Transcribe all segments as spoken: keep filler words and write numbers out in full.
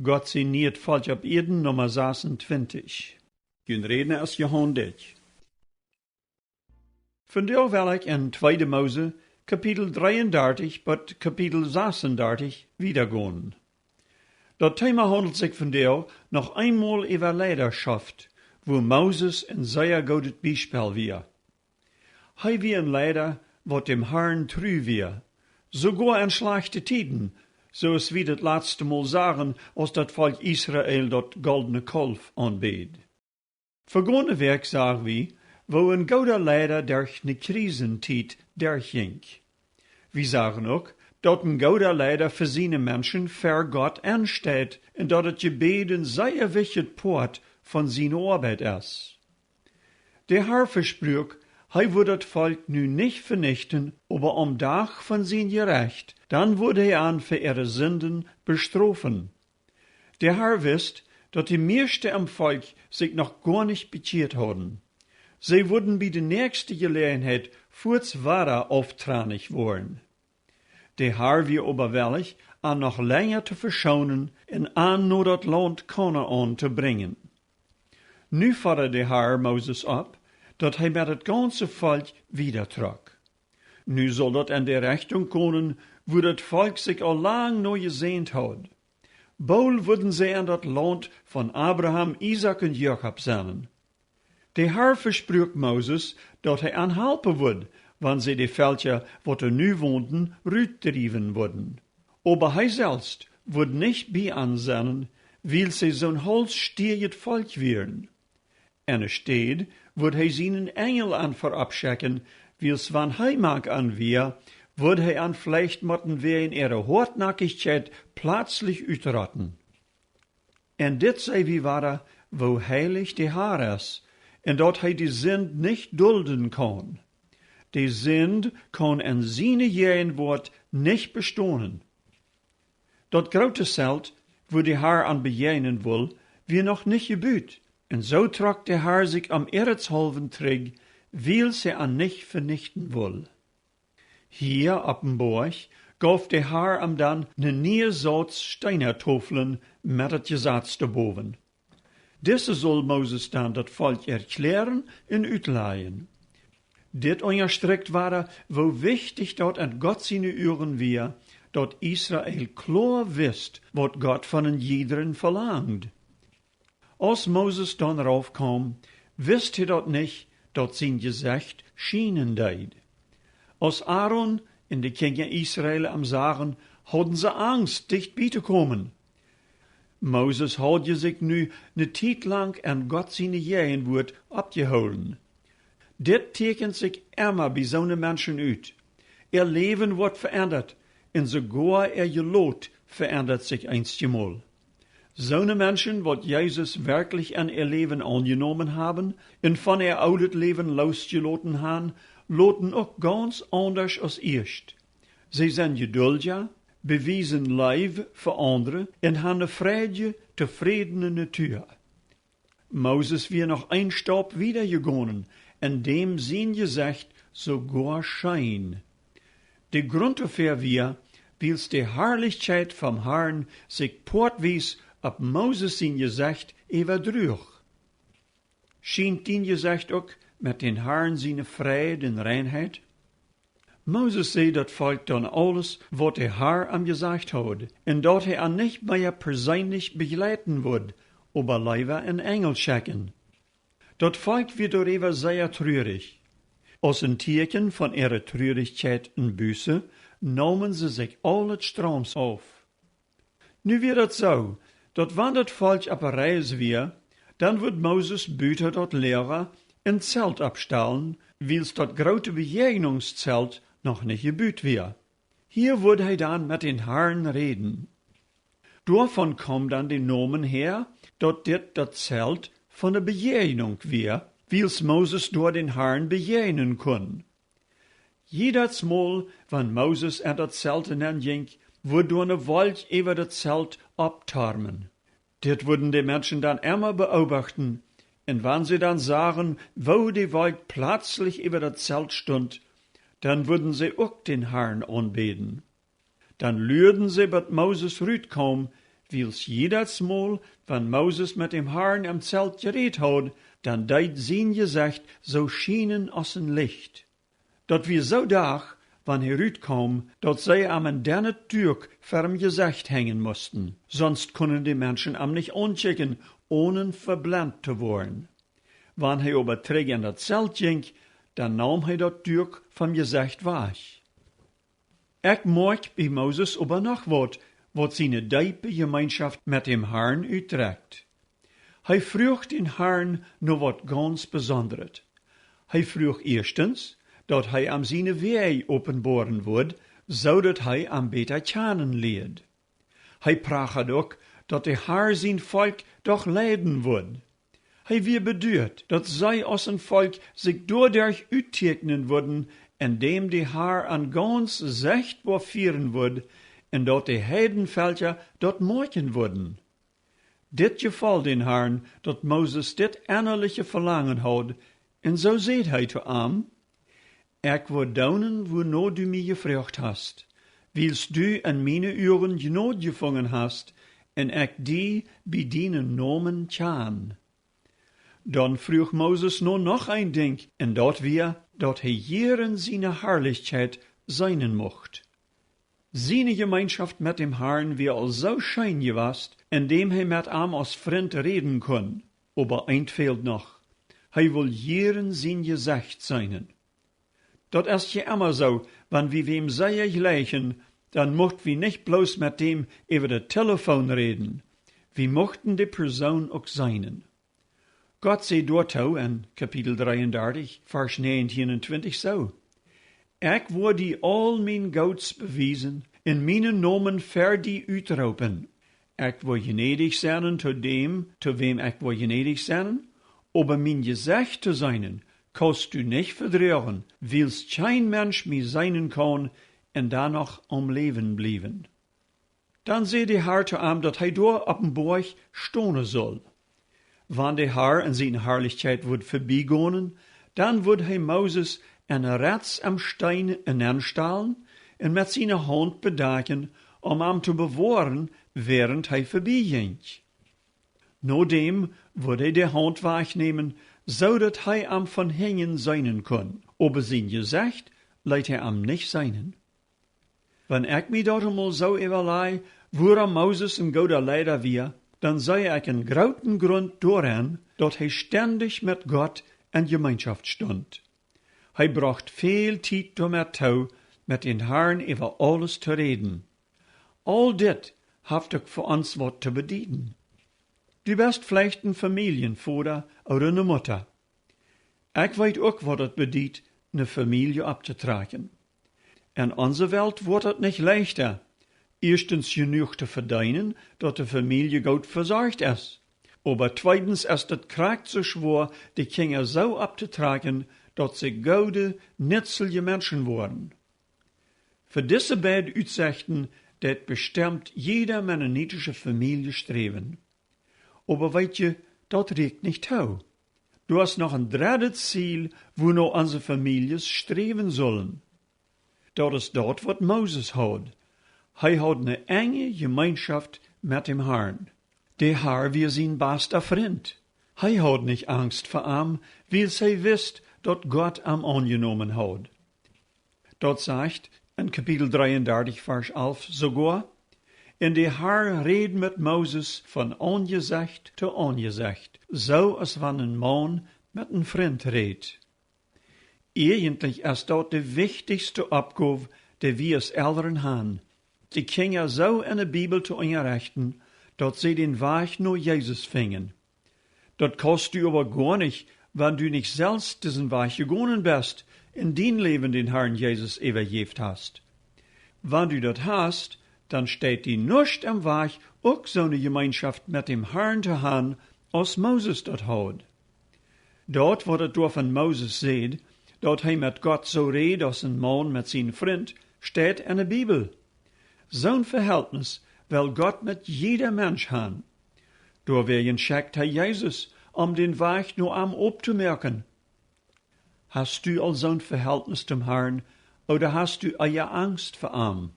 Gott sien niet Volkj opp Ieed, Numma sasuntwintich. Jun Rädna es Johan Dyck. Vondoag well ekj en tweede Mose, Kapitel dreeundartich bat Kapitel sasuntwintich wieda gonen. Daut Thema haundelt sikj vondoag noch eemol äwa Leidaschoft, wua Moses een sea goodet Biespel wia. Hee wia een Leida, waut däm Harn tru wia, soogoa en schlajchte Tieden, soo aus wie daut latste Mol sagen, aus daut Volkj Israel daut goldne Kaulf aunbeed. Vegonen Wäakj sagen wie, woo een gooda Leida derch ne Krisentiet derchjinkj. Wie sagen uk, daut een gooda Leida fa siene Menschen ver Gott aunsteit un daut daut Jebäd een sea wichtjet Poat von siene Oabeit es. De Har vespruak, hee wudd daut Volkj nu nich venichten, oba aum Dach von sien Jerecht, dan wudd hee an fa äare Sinden bestrofen. De Har wist, daut de mieeschte em Volkj sikj noch goa nich bekjieet hauden. See wudden bie de näakjste Jeläajenheit fuaz wada auftrennich woaren. De Har wia oba wellich, an noch lenja to veschonen un an no daut Launt Kanaan to brinjen. Nu fodad de Har Moses opp, daut hee met daut gaunze Volkj wieda trock. Nu sull daut en de Rechtunk gonen, wua daut Volkj sikj aul lang no jesänt haud. Boolt wudden see en daut Launt von Abraham, Isaak un Jakob sennen. De Har vespruak Moses, daut hee an halpen wudd, wan see de Velkja, waut doa nu wonden, rutdriewen wudden. Oba hee selfst wudd nich bie an sennen, wiels see soon haulsstiejet Volkj wieren. Enne Städ wudd hee sienen Enjel an verop schekjen, wiels wan hee mank an wia, wudd hee an veleicht motten wäajen äare Hoatnackichkjeit plazlich utrotten. Un dit see wie wada, woo heilich de Har es, un daut hee de Sind nich dulden kaun. De Sind kaun en siene Jäajenwoat nich bestonen. Daut groote Zelt, wua de Har an bejäajnen wull, wia noch nich jebut, un soo trock de Har sikj om äaretshaulwen trigj, wiels hee an nich venichten wull. Hia opp dän Boajch gauf de Har am dan ne niee Sauz Steenatoflen met daut Jesaz doabowen. Dise sull Moses dan daut Volkj erkjläaren un utlajen. Dit unjastrikjt wada, woo wichtich daut en Gott siene Uagen wia, daut Israel kloa wist, waut Gott von een jiedren velangd. Aus Moses dan rauf kaum, wist hee daut nich, daut sien Jesecht schienen deed. Aus Aaron un de Kjinja Israel am sagen, hauden see Angst, dicht bie to komen. Moses haud je sikj nu ne Tiet lang en Gott siene Jäajenwoat oppjehoolen. Dit tieekjent sikj emma bie soone Menschen ut. Äa Läwen woat veendat, un soogoa äa Jelot veendat sikj eenjemol. Soone Menschen, waut Jesus werkjlich en äa Läwen aunjenomen haben un von äa oolet Läwen loosjeloten han, loten uk gaunz aundasch aus ieescht. See sent jeduldja, bewiesen Leew fa aundre un han ne freidje, tofrädne Natua. Moses wia noch een Staup wieda jegonen, en däm sien Jesecht soogoa scheen. De Grunt doafäa wia, wiels de Harlichkjeit vom Harn sikj poatwies opp Moses sien Jesecht äwadruach. Schient dien Jesecht uk met dän Harn siene Freid un Reinheit? Moses säd daut Volkj dan aules, waut de Har am jesajcht haud, un daut hee an nich mea perseenlich bejleiden wudd, oba leewa een Enjel schekjen. Daut Volkj wia doaräwa sea trurich. Aus een Tieekjen von äare Trurichkjeit un Buße neemen see sikj aulet Straums auf. Nu wia daut soo, daut wan daut Volkj opp Reis wia, dan wudd Moses buta daut Loaga een Zelt oppstalen, wiels daut groote Bejäajnungszelt noch nich jebut wia. Hia wudd hee dan met dän Harn räden. Doavon kaum dan de Nomen häa, daut dit daut Zelt von de Bejäajnunk wia, wiels Moses doa dän Harn bejäajnen kunn. Jiedet Mol, wan Moses en daut Zelt nenn jinkj, wudd doa ne Wolkj äwa daut Zelt opptormen. Dit wudden de Menschen dan emma beobachten, un wan see dan sagen, woo de Wolkj plazlich äwa daut Zelt stunt, dan wudden see uk dän Harn aunbäden. Dan luaden see, bat Moses rutkaum, Wiels jiedatsmol, wan Moses met däm Harn em Zelt jerädt haud, dan deed sien Jesecht soo schienen aus een Licht. Daut wia soo dach, wan hee rutkaum, daut see am een dennet Duak ver daut Jesecht henjen musten, sonst kunnen de Menschen am nich aunkjikjen, onen veblent to woaren. Wan hee oba trigj en daut Zelt jinkj, dan naum hee daut Duak vom Jesecht wajch. Ekj moakj bie Moses oba noch waut, waut siene deepe Jemeenschoft met däm Harn utdrekjt. Hee fruach dän Harn no waut gaunz Besondret. Hee fruach ieeschtens, daut hee am siene Wäaj openboaren wudd, soo daut hee am bäta kjanen lieed. Hee prachad uk, daut de Har sien Volkj doch leiden wudd. Hee wia beduat, daut see aus een Volkj sikj doaderch uttieekjnen wudden, endäm de Har an gaunz sechtboa fieren wudd, un daut de Heidenvelkja daut moakjen wudden. Dit jefoll dän Harn, daut Moses dit ennaliche Velangen haud, un soo säd hee to am: Ekj woa doonen, wuano du mie jefroacht hast, wiels du en miene Uagen Jnod jefungen hast, un ekj die bie dienen Nomen kjan. Dan fruach Moses no noch een Dinkj, un daut wia, daut hee jieren siene Harlichkjeit seenen mucht. Siene Jemeenschoft met däm Harn wia aul soo scheen jewast, endäm hee met am aus Frint räden kunn. Oba eent fäld noch: Hee wull jieren sien Jesecht seenen. Daut es je emma soo, wan wie wäm sea jleichen, dan mucht wie nich bloos met däm äwa de Telefon räden. Wie muchten de Persoon uk seenen. Gott säd doatoo en Kapitel dreeundartich, Varsch näajentieen un twintich soo: Ekj woa die aul mien Goots bewiesen, un mienen Nomen ver die utroopen. Ekj woa jnädich sennen to däm, to wäm ekj woa jnädich sennen, oba mien Jesecht to seenen kaust du nich vedroagen, wiels kjeen Mensch mie seenen kaun un dan noch aum Läwen bliewen. Dan säd de Har to am, daut hee doa opp dän Boajch stonen sull. Wan de Har en siene Harlichkjeit wudd vebie gonen, dan wudd hee Moses en rets em Steen nenstalen un met siene Haunt bedakjen, om am to bewoaren, wäarent hee vebie jinkj. Nodäm wudd hee de Haunt wajchnämen, soo daut hee am von hinjen seenen kunn, oba sien Jesecht leet hee am nich seenen. Wan ekj mie daut emol soo äwalaj, wuarom Moses een gooda Leida wia, dan see ekj een grooten Grunt doaren, daut hee stendich met Gott en Jemeenschoft stunt. Hee brocht väl Tiet doamet too, met dän Harn äwa aules to räden. Aul dit haft uk fa ons waut to bedieden. Du best veleicht een Famieljenvoda ooda eene Mutta. Ekj weet uk, waut daut bediet, eene Famielje opptotrakjen. En onse Welt woat daut nich leichta, ieeschtens jenuach to vedeenen, daut de Famielje goot vesorcht es. Oba tweedens es daut krakjt soo schwoa, de Kjinja soo opptotrakjen, daut see goode, nutzliche Menschen woaren. Fa dise beid Utsechten deit bestemt jiede mennonitische Famielje sträwen. Oba weet jie, daut rieekjt nich too. Doa es noch een dreddet Ziel, wuano onse Famieljes sträwen sullen. Daut es daut, waut Moses haud. Hee haud eene enje Jemeenschoft met däm Harn. De Har wia sien basta Frint. Hee haud nich Angst fa am, wiels hee wist, daut Gott am aunjenomen haud. Daut sajcht en Kapitel dreeundartich, Varsch alf soogoa: Un de Har räd met Moses von Aunjesecht to Aunjesecht, soo aus wan een Maun met een Frint räd. Ieejentlich es daut de wichtichste Oppgow, dee wie aus Elren han, de Kjinja soo en de Bibel to unjarechten, daut see dän Wajch no Jesus finjen. Daut kaust du oba goa nich, wan du nich selfst disen Wajch jegonen best un dien Läwen dän Harn Jesus äwajäft hast. Wan du daut hast, dan steit die nuscht em Wajch, uk soone Jemeenschoft met däm Harn to han, aus Moses daut haud. Daut, waut et doa von Moses sajcht, daut hee met Gott soo räd aus een Maun met sienen Frint, steit en de Bibel. Soon Vehältnis well Gott met jieda Mensch han. Doawäajen schekjt hee Jesus, om dän Wajch no am optomoaken. Hast du aul soon Vehältnis tom Harn, ooda hast du ea Angst fa am?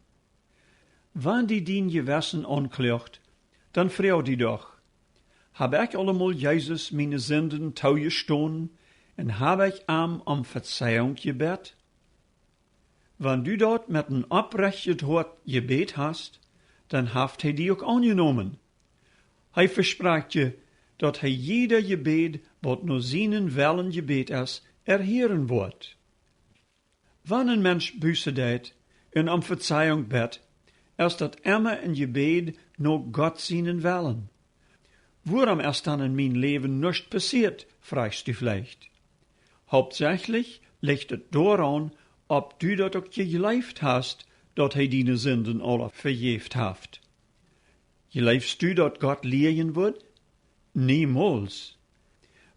Wan die dien Jewessen aunkloagt, Dan froag die doch: Hab ekj aulemol Jesus miene Sinden toojestonen un hab ekj am om Vezeiunk jebät? Wan du daut met een opprechtet Hoat jebät hast, dan haft hee die uk aunjenomen. Hee vesprakjt je, daut hee jieda Jebäd, waut no sienen Wellen jebät es, erhieren woat. Wan een Mensch Buße deit un om Vezeiunk bät, es daut emma een Jebäd no Gott sienen Wellen. Wuarom es dan en mien Läwen nuscht passieet, froagst du veleicht. Hauptsechlich licht et doaraun, auf du daut uk jejleeft hast, daut hee diene Sinden aula vejäft haft. Jleefst du, daut Gott lieejen wudd? Niemols.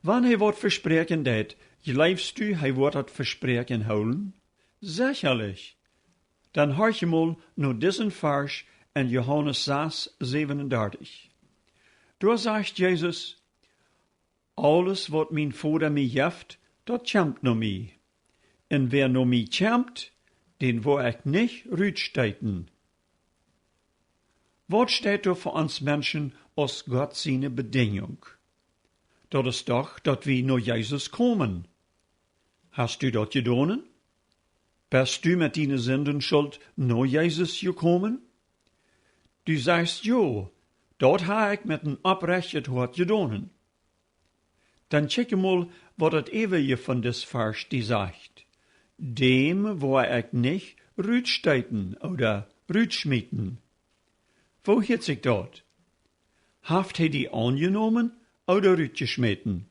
Wan hee waut vespräakjen deit, jleefst du, hee woat daut Vespräakjen hoolen? Sechalich. Dan horch emol no disen Varsch en Johanes sas säwenundartich. Doa sajcht Jesus: Aules waut mien Voda mie jeft, daut kjemt no mie. Un wäa no mie kjemt, dän woa ekj nich rutsteeten. Waut steit doa fa ons Menschen aus Gott siene Bedinjunk? Daut es doch, daut wie no Jesus komen. Hast du daut jedonen? Best du met diene Sindenschult no Jesus jekomen? Du sajchst jo, daut ha ekj met een opprechtet Hoat jedonen. Dan kjikj emol, waut daut äwaje von dis Varsch die sajcht: Däm woa ekj nich rutsteeten ooda rutschmieten. Woo hieet sikj daut? Haft hee die aunjenomen ooda rutjeschmäten?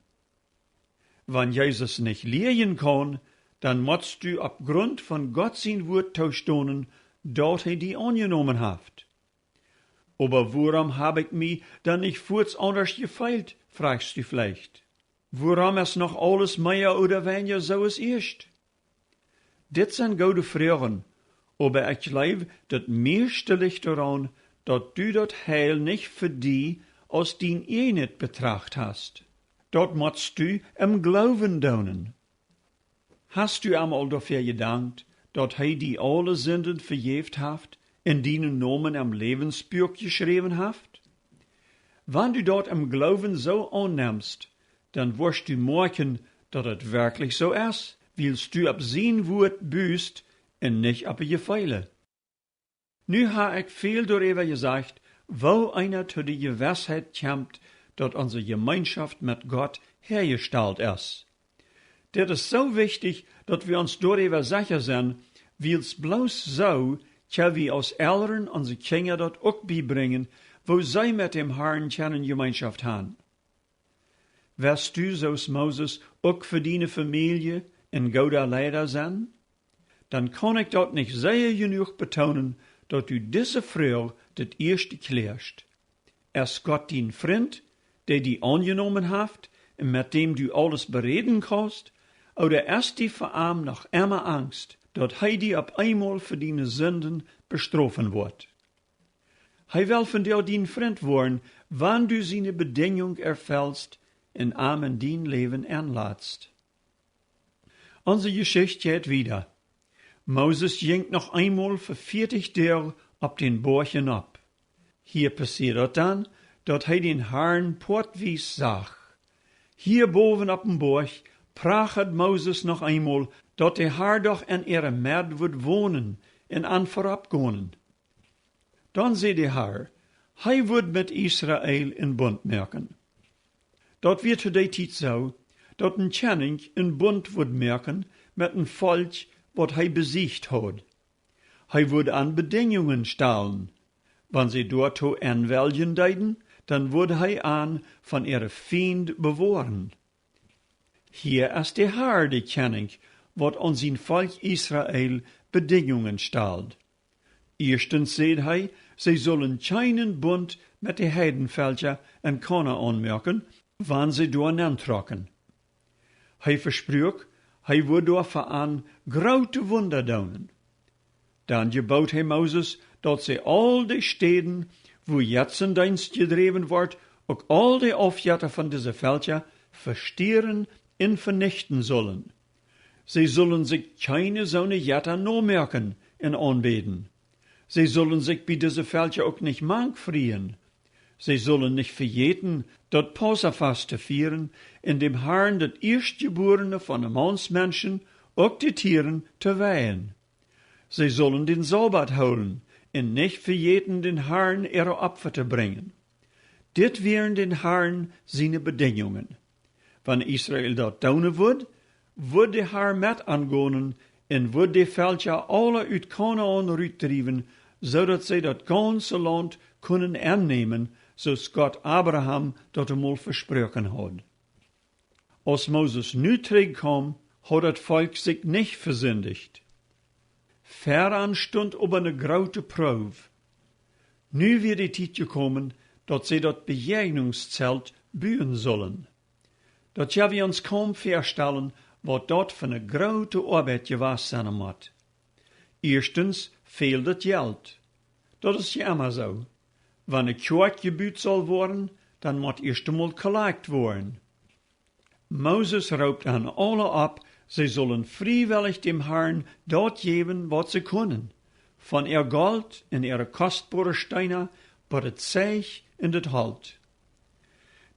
Wan Jesus nich lieejen kaun, dan motst du opp Grunt von Gott sien Wuat toostonen, daut hee die aunjenomen haft. Oba wuarom hab ekj mie dan nich fuaz aundasch jefeelt, froagst du veleicht. Wuarom es noch aules mea ooda weinja soo aus ieescht? Dit sent goode Froagen, oba ekj jleew, daut mieeschte licht doaraun, daut du daut Heil nich fa die aus dien ieejnet betracht hast. Daut motst du em Gloowen doonen. Hast du am aul doafäa jedankt, daut hee die aule Sinden vejäft haft un dienen Nomen em Läwensbuak jeschräwen haft? Wan du daut em Gloowen soo aunnemst, dan woascht du moakjen, daut et werkjlich soo es, wiels du opp sien Wuat bust un nich opp de Jefeele. Nu ha ekj väl doaräwa jesajcht, woo eena to de Jewessheit kjemt, daut onse Jemeenschoft met Gott häajestalt es. Dit es soo wichtich, daut wie ons doaräwa secha sent, wiels bloos soo kjenn wie aus Elren onse Kjinja daut uk biebrinjen, woo see met däm Harn kjennen Jemeenschoft han. West du soo aus Moses uk fa diene Famielje een gooda Leida sennen? Dan kaun ekj daut nich sea jenuach betoonen, daut du dise Froag daut ieeschte kjläascht. Es Gott dien Frint, dee die aunjenomen haft un met däm du aules beräden kaust, ooda es die fa am noch emma Angst, daut hee die opp eemol fa diene Sinden bestrofen woat? Hee well vondoag dien Frint woaren, wan du siene Bedinjunk erfellst un am en dien Läwen enladst. Onse Jeschicht jeit wieda. Moses jinkj noch eemol fa vieetich Doag opp dän Boajch nopp. Hia passieed daut dan, daut hee dän Harn poatwies sach. Hia bowen opp dän Boajch prachad Moses noch eemol, daut de Har doch en äare Medd wudd wonen un an verropp gonen. Dan säd de Har, hee wudd met Israel een Bunt moaken. Daut wia to dee Tiet soo, daut een Kjennich een Bunt wudd moaken met een Volkj, waut hee besiecht haud. Hee wudd an Bedinjungen stalen. Wan see doatoo enweljen deeden, dan wudd hee an von äare Fiend bewoaren. Hia es de Har, de Kjennich, waut aun sien Volkj Israel Bedinjungen stald. Ieeschtens säd hee, see sullen kjeenen Bunt met de Heidenvelkja en Kanaan moaken, wan see doa nentrocken. Hee vespruak, hee wudd doa fa an groote Wunda doonen. Dan jebood hee Moses, daut see aul de Städen, wua Jettsendeenst jedräwen wort, uk aul de Aufjetta von dise Velkja vestieren un venichten sullen. See sullen sikj kjeene soone Jetta nomoaken un aunbäden. See sullen sikj bie dise Velkja uk nich mank frieen. See sullen nich vejäten, daut Passafast to fieren un däm Harn daut Ieeschtjebuarne von de Maunsmenschen, uk de Tieren, to weihen. See sullen dän Sabat hoolen un nich vejäten, däm Harn äare Opfa to brinjen. Dit wieren däm Harn siene Bedinjungen. Wan Israel daut doonen wudd, wudd de Har met an gonen un wudd de Velkja aula ut Kanaan rutdriewen, soo daut see daut gaunze Launt kunnen ennämen, soo aus Gott Abraham daut emol vesproaken haud. Aus Moses nu trigj kaum, haud daut Volkj sikj nich vesindicht. Ver an stunt oba ne groote Proow. Nu wia de Tiet jekomen, daut see daut Bejäajnungszelt buen sullen. Daut kjenn wie ons kaum väastalen, waut daut fa ne groote Oabeit jewast sennen mott. Ieeschtens fäld daut Jelt. Daut es je emma soo. Wan ne Kjoakj jebut saul woaren, dan mott ieescht emol kollakt woaren. Moses roopt an aula opp, see sullen friewellich däm Harn daut jäwen, waut see kunnen, von äa Golt un äare kostboare Steena, bat daut Zeich un daut Holt.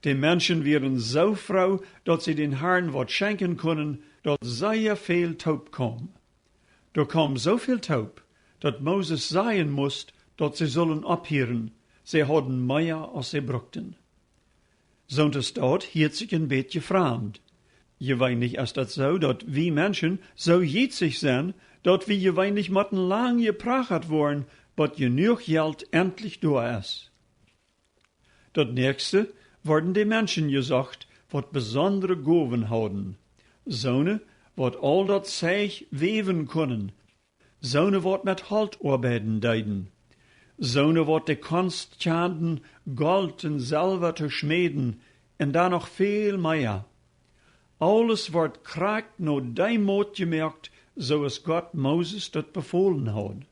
De Menschen wieren soo froo, daut see däm Harn waut schenkjen kunnen, daut sea väl toop kaum. Doa kaum soo väl toop, daut Moses sajen must, daut see sullen opphieren, see hauden mea aus see brukten. Soont es daut, hieet sikj een bät framd. Jeweenlich es daut soo, daut wie Menschen soo jietsich sent, daut wie jeweenlich motten lang jeprachat woaren, bat jenuach Jelt entlich doa es. Daut näakjste worden de Menschen jesocht, waut besondre Gowen hauden. Soone, waut aul daut Zeich wäwen kunnen. Soone, waut met Holt oabeiden deeden. Soone, waut de Konst kjanden, Golt un Selwa to schmäden, un dan noch väl mea. Aules wort krakjt no dee Mot jemoakt, soo aus Gott Moses daut befolen haud.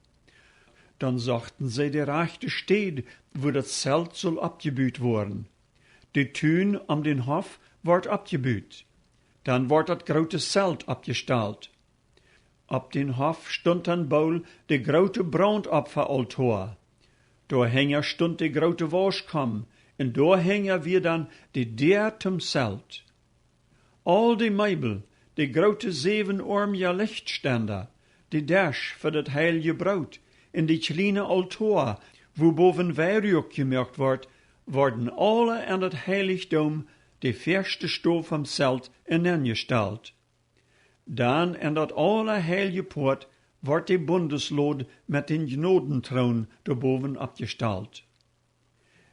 Dan sochten see de rajchte Städ, wua daut Zelt sull oppjebut woaren. De Tun om dän Hoff wort oppjebut. Dan wort daut groote Zelt oppjestalt. Opp dän Hoff stunt dan boolt de groote Brauntopfaaltoa. Doa hinja stunt de groote Wauschkomm, un doa hinja wia dan de Däa toom Zelt. Aul de Meebel, de groote säwenormje Lichtstenda, de Desch fa daut heilje Broot un de kjliene Altoa, wua bowen Weiruak jemoakt wort, worden aule en daut Heilichtum, de väaschte Stow vom Zelt, enenjestalt. Dan en daut aulaheilje Poat wort de Bundeslod met dän Jnodentroon doa bowen oppjestalt.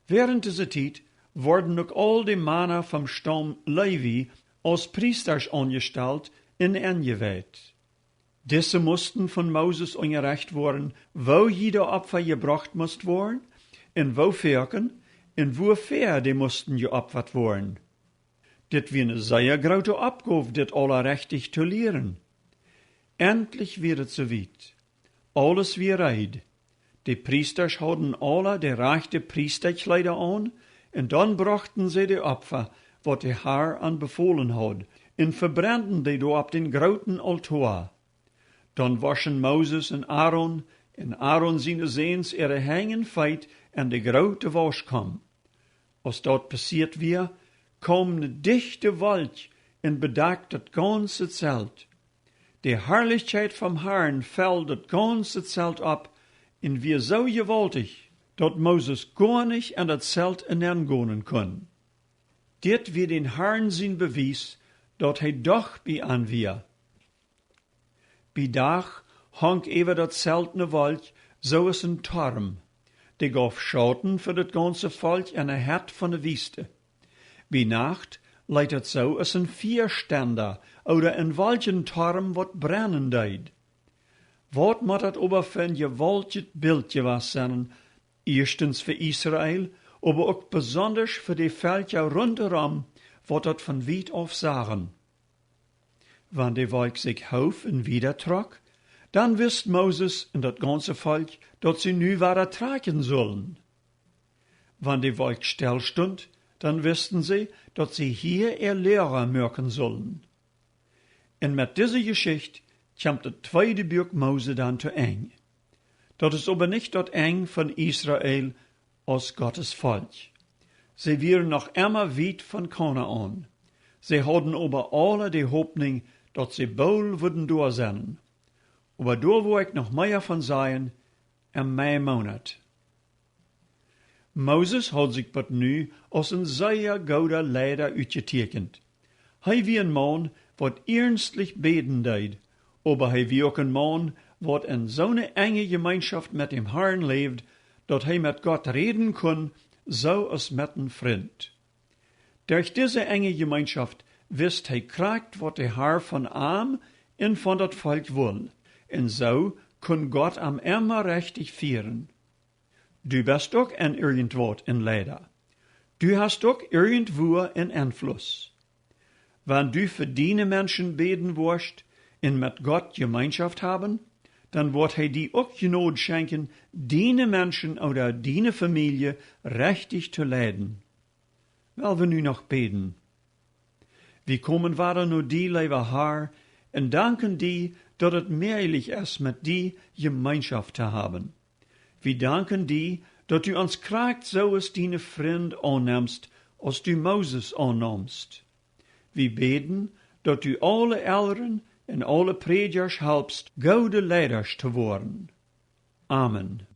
Wäarent dise Tiet worden uk aul de Mana vom Staum Lewi aus Priestasch aunjestalt un enjewieet. Dise musten von Moses unjarecht woaren, woo jieda Opfa jebrocht must woaren, un woo foaken, un wuafäa dee musten jeopfat woaren. Dit wia ne sea groote Oppgow, dit aula rechtich to lieren. Entlich wia et soo wiet. Aules wia reed. De Priestasch hauden aula de rajchte Priestakjleeda aun, un dan brochten see de Opfa, waut de Har an befolen haud, un vebrenden dee doa opp dän grooten Altoa. Dan woschen Moses un Aaron un Aaron siene Säns äare Henj un Feet en de groote Wauschkomm. Aus daut passieet wia, kaum ne dichte Wolkj un bedakjt daut gaunze Zelt. De Harlichkjeit vom Harn feld daut gaunze Zelt opp un wia soo jewaultich, daut Moses goanich en daut Zelt enengonen kunn. Dit wia dän Harn sien Bewies, daut hee doch bie an wia. Bie Dach hunk äwa daut Zelt ne Wolkj, soo aus een Torm. Dee gauf Schauten fa daut gaunze Volkj en de Hett von de Wiest. Bie Nacht leet daut soo aus een Fiastenda ooda een Wolkjentorm, waut brennen deed. Waut mott daut oba fa een jewaultjet Bilt jewast sennen, ieeschtens fa Israel, oba uk besondasch fa de Velkja rundorom, waut daut von wiet auf sagen. Wan de Wolkj sikj hoof un wieda trock, dan wist Moses un daut gaunze Volkj, daut see nu wada trakjen sullen. Wan de Wolkj stell stunt, dan wisten see, daut see hia äa Loaga moaken sullen. Un met dise Jeschicht kjemt daut tweede Buak Mose dan to Enj. Daut es oba nich daut Enj von Israel aus Gottes Volkj. See wieren noch emma wiet von Kanaan. See hauden oba aule de Hopninj, daut see boolt wudden doa sennen. Oba doa woa ekj noch mea von sajen em Meimonat. Moses haud sikj bat nu aus een sea gooda Leida utjetieekjent. Hee wia een Maun, waut iernstlich bäden deed, oba hee wia uk een Maun, waut en soone enje Jemeenschoft met däm Harn läwd, daut hee met Gott räden kunn, soo aus met een Frint. Derch dise enje Jemeenschoft wist hee krakjt, waut de Har von am un von daut Volkj wull, un soo kunn Gott am emma rechtich fieren. Du best uk en irjentwaut een Leida. Du hast uk irjentwua een Enfluss. Wan du fa diene Menschen bäden woascht un met Gott Jemeenschoft haben, dan woat hee die uk Jnod schenkjen, diene Menschen ooda diene Famielje rechtich to leiden. Well wie nu noch bäden. Wie komen wada no die, leewa Har, un danken die, daut et mäajlich es, met die Jemeenschoft to haben. Wie danken die, daut du ons krakjt soo aus diene Frind aunnemst, aus du Moses aunnaumst. Wie bäden, daut du aule Elren un aule Prädjasch halpst, goode Leidasch to woaren. Amen.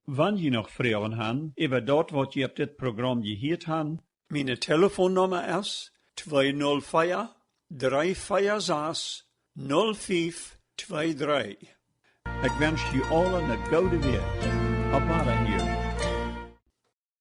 Wan jie noch Froagen han äwa daut, waut jie opp dit Program jehieet han, miene Telefonnumma es twee null vea, dree vea sas, null fief twee dree. Ekj wensch jie aule eene goode Wäakj. Opp Wadaseenen.